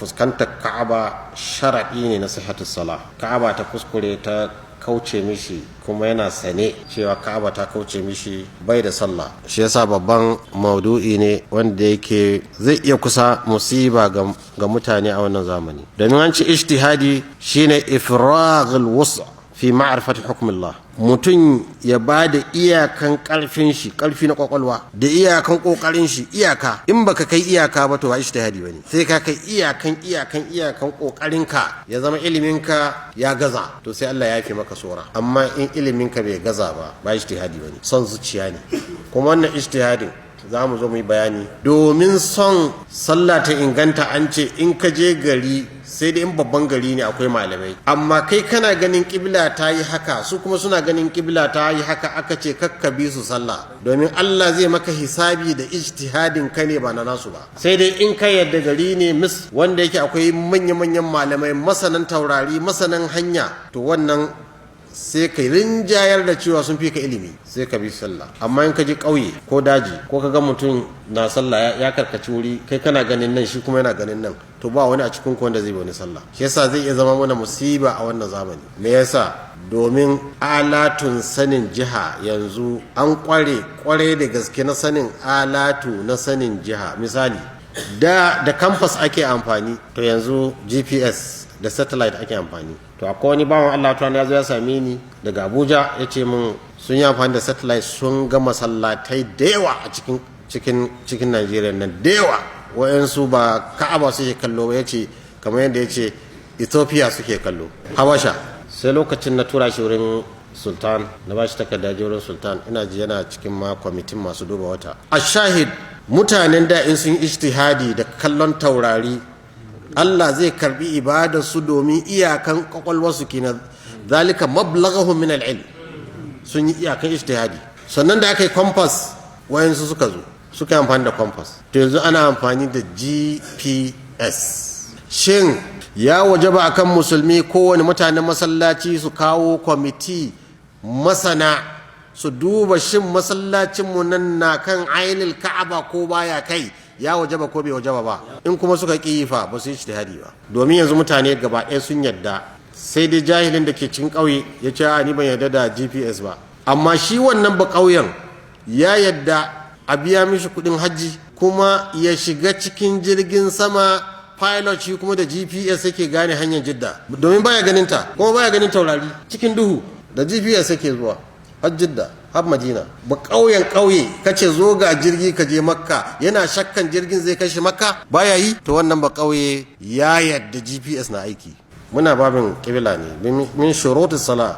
Fuskantar Ka'aba sharaɗi ne na sihhatus sala. Ka'aba ta kuskure ta kauce mishi kuma yana sane cewa Ka'aba ta kauce mishi, bai da sallah. Shi yasa babban maudu'i ne wanda yake zai iya kusa musiba ga mutane a wannan zamani, domin an ce ijtihadi shine ifraghul wus' fi ma'rifati hukmillah. Mutum ya ba da iyakan karfin shi, karfi na kwakwalwa da iyakan kokarin shi, iyaka. In baka kai iyaka ba, to ba ijtihadi bane. Sai ka kai iyakan iyakan iyakan kokarin ka, ya zama ilimin ka ya gaza, to sai Allah ya yafe maka sora. Amma in ilimin ka bai gaza ba, ba ijtihadi bane, son zuciya ne. Kuma wannan ijtihadin za mu zo mu yi bayani, domin son sallah ta inganta, an ce in ka je gari, sai dai in babban gari ne akwai malamai, amma kai kana ganin kibla ta yi haka, su kuma suna ganin kibla ta yi haka, aka ce kakka bi su sallah, domin Allah zai maka hisabi da ijtihadin ka ne, ba na nasu ba. Sai dai in ka yadda gari ne mis wanda yake akwai manya-manyan malamai, masanan taurari, masanan hanya, to wannan sai ka rinjayar da cewa sun fi ka ilimi, sai ka bi sallah. Amma in ka je ƙauye ko daji, ko ka ga mutum na sallah ya karkaci wuri, kai kana ganin nan, shi kuma yana ganin nan, to ba wani a cikin ku wanda zai bi wani sallah. Shi yasa zai iya zama mana musiba a wannan zamani. Me yasa? Domin alatun sanin jiha yanzu an kware kware da gaske na sanin alatu na sanin jiha. Misali, da compass ake amfani, to yanzu GPS da satellite ake amfani. To akwai wani bawan Allah ta ya zo ya same ni daga Abuja, ya ce min sun yi amfani da satellite, sun ga masallatai da yawa a cikin Najeriya nan da yawa, wayansu ba Ka'aba suke kallo ba, ya ce kamar yadda ya ce Ethiopia suke kallo, Habasha. Sai lokacin na tura shi wurin Sultan, na ba shi takarda je wurin Sultan. Ina ji yana cikin ma kwamitin masu duba wata. A shahid, mutanen da in sun ijtihadi da kallon taurari, Allah zai karbi ibadar su, domin iyakan kwakwalwarsu kenan. Zalika mablaghahum min al-ilm, sun yi iyakan ijtihadi. Sannan da aka yi compass, wayansu suka zo suka yi amfani da compass. To yanzu ana amfani da GPS. Shin ya wajaba akan musulmi, kowane mutanen masallaci su kawo kwamiti masana su duba shin masallacinmu nan na kan ainil Ka'aba ko baya kai? Ya wajaba ko bai wajaba ba? In kuma suka ƙi fa, ba su yi ijtihadi ba. Domin yanzu mutane gaba ɗaya sun yadda, sai dai jahilin da ke cikin ƙauye ya ce, "A ni ban yarda da GPS ba." Amma shi wannan ba ƙauyen ya yadda a biya mishi kuɗin hajji kuma ya shiga cikin jirgin sama, pilot shi kuma da GPS yake gane hanyar Jidda, domin baya ganin ta kuma baya ganin taurari, cikin duhu da GPS yake zuwa har Jidda, har Madina. Ba ƙauyen ƙauye kace zo ga jirgi ka je Makka, yana shakkan jirgin zai kai shi Makka, baya yi. To wannan ba ƙauye ya yadda GPS na aiki. Muna babin kibla ne. Min shuruti sala,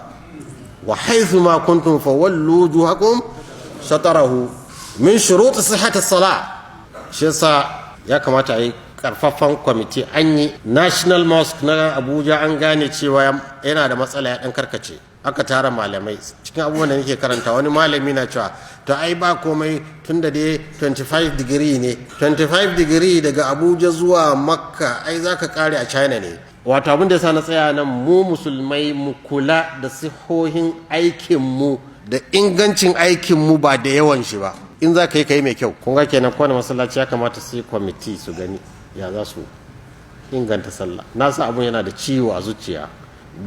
wa haythu ma kuntum fawallu wujuhakum shatarahu, min shuruti sihhati sala. Shi yasa ya kamata a yi karfafan kwamiti. An yi National Mosque na Abuja, an gane cewa yana da matsala, ya dan karkace, aka tara malamai. Cikin abubuwan da nake karanta, wani malami na cewa to ai ba komai, tun da dai 25 degree ne, 25 degree daga Abuja zuwa Makka, ai za ka kare a China ne. Wato abin da yasa na tsaya nan, mu musulmai mu kula da sihohin aikinmu da ingancin aikinmu, ba da yawan shi ba. In za ka yi, ka yi mai kyau. Kun ga kenan kowane masallaci ya kamata su yi kwamiti su gani ya za su inganta sallah. Na sa abun yana da ciwo a zuciya,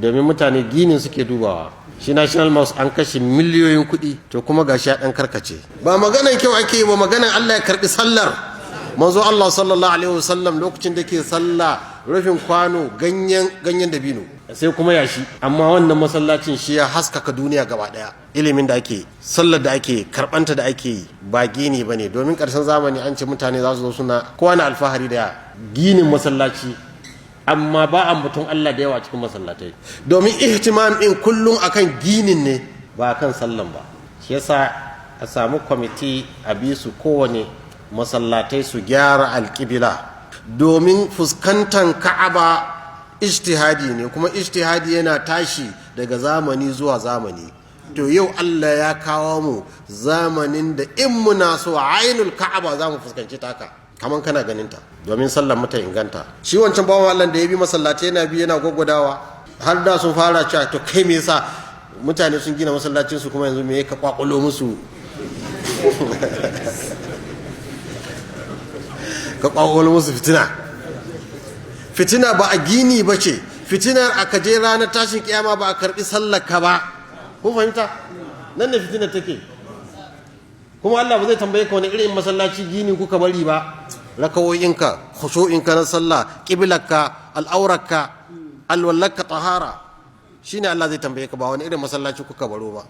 domin mutane ginin suke dubawa. Shi National Mosque an kashe miliyoyin kuɗi, to kuma gashi ya ɗan karkace. Ba maganan kyau ake yi ba, maganan Allah ya karɓi sallar. Manzo Allah sallallahu alaihi wasallam lokacin da ke sallah, rufin kwano ganyen dabino, sai kuma yashi. Amma wannan masallacin shi ya haskaka duniya gaba daya. Ilimin da ake sallar, da ake karbanta, da ake yi, ba gini ba ne. Domin karshen zamani an ce mutane za su zo suna kowa na alfahari da ginin masallaci, amma ba a mutum Allah da yawa cikin masallatai, domin ihtimam din kullum akan ginin ne, ba akan sallan ba. Shi yasa a samu kwamiti a bi su kowane masallatai su gyara alƙibla, domin fuskantar Ka'aba ijtihadi ne, kuma ijtihadi yana tashi daga zamani zuwa zamani. To yau Allah ya kawo mu zamanin da in muna so ainul Ka'aba, za mu fuskanci taka kaman kana ganin ta, domin sallar mu ta inganta. Shi wancan bawan Allah da ya bi masallatai, yana bi yana gwaggwadawa, har da sun fara cewa, "To kai, me yasa mutane sun gina masallacin su, kuma yanzu me ka kwakulo musu, ka kwakulo musu fitina?" Fitina ba a gini ba ce. Fitinar aka je ranar tashin kiyama ba a karbi sallarka ba. Kun fahimta? Nan ne fitinar take. Kuma Allah ba zai tambaye ka wani irin masallaci gini kuka bari ba. Rakawoyinka, khushu'inka na sallah, qiblarka, al'aurarka, alwallarka, tahara, shine Allah zai tambaye ka, ba wani irin masallaci kuka baro ba.